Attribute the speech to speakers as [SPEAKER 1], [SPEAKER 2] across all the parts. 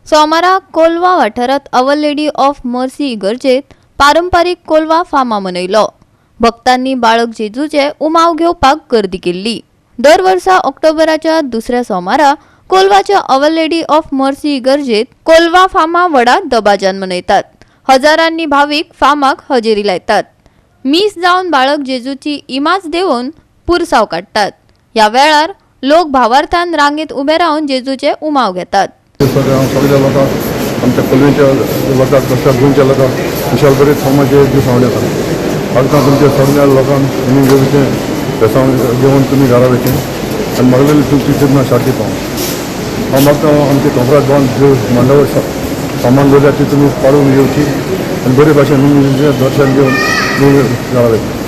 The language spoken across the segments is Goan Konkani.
[SPEAKER 1] सोमारा कोलवा वाठारांत our lady of mercy इगर्जेत पारंपारीक कोलवा फामा मनयलो. भक्तांनी बाळक जेजूचे उमाव घेवपाक गर्दी केल्ली. दर वर्सा ऑक्टोबराच्या दुसऱ्या सोमारा कोलवाच्या our lady of mercy इगर्जेत Colva फामा व्हडा दबाज्यान मनयतात. हजारांनी भावीक फामाक हजेरी लायतात. मीस जावन बाळक जेजूची इमाज देवोवन पुरसाव काडटात. ह्या वेळार लोक भावार्थान रांगेत उबे रावन जेजूचे उमाव घेतात.
[SPEAKER 2] सगळ्या लोकांक, आमच्या कोलवेच्या लोकांक तशेंच गोंयच्या लोकांक खुशाल बरी फामाचे दीस हांव येता. आतां तुमच्या सगळ्या लोकांक तुमी जेजूचें बेसांव घेवन तुमी घरा वयचें आनी मागलेली तुमची चिंतना सारकी पावूं. हांव मागता, आमचे कोंकरात भवन ज्यो मांडावळ सामान दवरल्या ती तुमी पाडून घेवची आनी बरे भाशेन तुमी दर्शन घेवन तुमी घरा वयचे.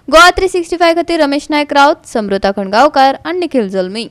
[SPEAKER 1] गोवा 365 खातीर रमेश नायक राऊत, समृता खणगांवकार आनी निखिल जल्मी.